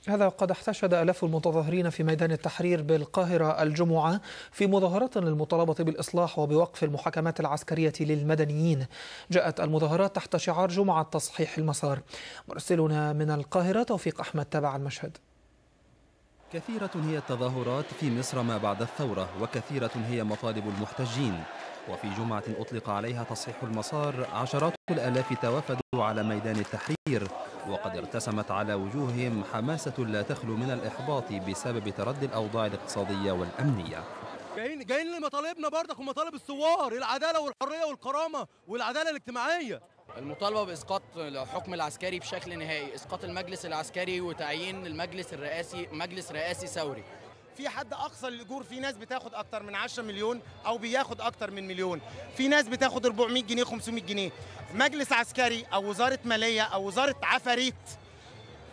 هذا قد احتشد آلاف المتظاهرين في ميدان التحرير بالقاهرة الجمعة في مظاهرات للمطالبة بالإصلاح وبوقف المحاكمات العسكرية للمدنيين. جاءت المظاهرات تحت شعار جمعة تصحيح المسار. مرسلنا من القاهرة توفيق أحمد تابع المشهد. كثيرة هي التظاهرات في مصر ما بعد الثورة، وكثيرة هي مطالب المحتجين. وفي جمعة أطلق عليها تصحيح المسار عشرات الآلاف توافدوا على ميدان التحرير، وقد ارتسمت على وجوههم حماسة لا تخلو من الإحباط بسبب تردي الأوضاع الاقتصادية والأمنية. جايين لمطالبنا برضك ومطالب الثوار، العدالة والحرية والكرامة والعدالة الاجتماعية. المطالبة بإسقاط الحكم العسكري بشكل نهائي، إسقاط المجلس العسكري وتعيين المجلس الرئاسي، مجلس رئاسي ثوري. في حد اقصى للاجور، في ناس بتاخد اكتر من 10 مليون او بياخد اكتر من مليون، في ناس بتاخد 400 جنيه 500 جنيه. مجلس عسكري او وزارة ماليه او وزارة عفاريت،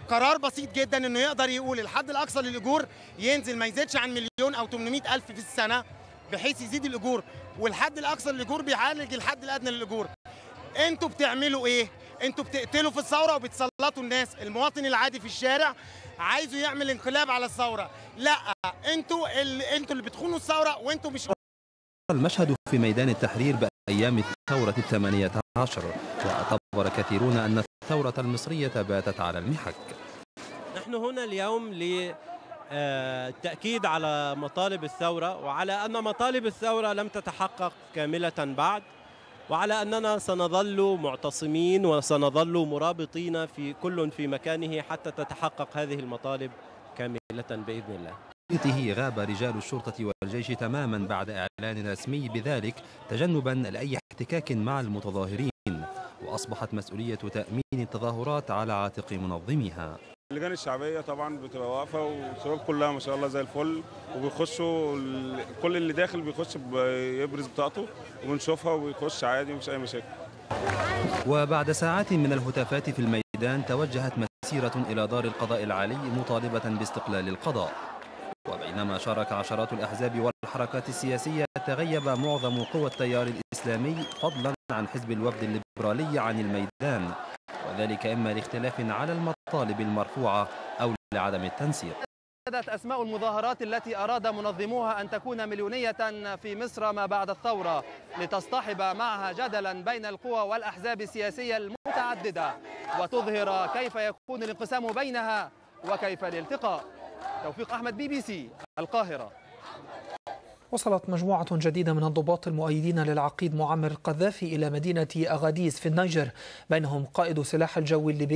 قرار بسيط جدا انه يقدر يقول الحد الاقصى للاجور ينزل ما يزيدش عن مليون او 800 الف في السنة بحيث يزيد الاجور، والحد الاقصى للاجور بيعالج الحد الادنى للاجور. انتوا بتعملوا ايه؟ انتوا بتقتلوا في الثورة وبتسلطوا الناس، المواطن العادي في الشارع عايزه يعمل انقلاب على الثورة، لا انتوا اللي بتخونوا الثورة وانتوا مش. المشهد في ميدان التحرير بأيام الثورة 18، واعتبر كثيرون أن الثورة المصرية باتت على المحك. نحن هنا اليوم للتأكيد على مطالب الثورة، وعلى أن مطالب الثورة لم تتحقق كاملة بعد، وعلى أننا سنظل معتصمين وسنظل مرابطين في كل في مكانه حتى تتحقق هذه المطالب كاملة بإذن الله. غاب رجال الشرطة والجيش تماما بعد إعلان رسمي بذلك تجنبا لأي احتكاك مع المتظاهرين، وأصبحت مسؤولية تأمين التظاهرات على عاتق منظميها. اللجان الشعبية طبعا بتبقى واقفة والشباب كلها ما شاء الله زي الفل، وبيخشوا كل اللي داخل بيخش بيبرز بطاقته وبنشوفها وبيخش عادي مفيش أي مشاكل. وبعد ساعات من الهتافات في الميدان توجهت مسيرة إلى دار القضاء العالي مطالبة باستقلال القضاء. وبينما شارك عشرات الأحزاب والحركات السياسية تغيب معظم قوى التيار الإسلامي فضلا عن حزب الوفد الليبرالي عن الميدان، وذلك إما لاختلاف على المطالب المرفوعة أو لعدم التنسيق. بدأت أسماء المظاهرات التي أراد منظموها أن تكون مليونية في مصر ما بعد الثورة، لتصطحب معها جدلا بين القوى والأحزاب السياسية المتعددة، وتظهر كيف يكون الانقسام بينها وكيف الالتقاء. توفيق أحمد، BBC، القاهرة. وصلت مجموعة جديدة من الضباط المؤيدين للعقيد معمر القذافي إلى مدينة أغاديز في النيجر، بينهم قائد سلاح الجو الليبي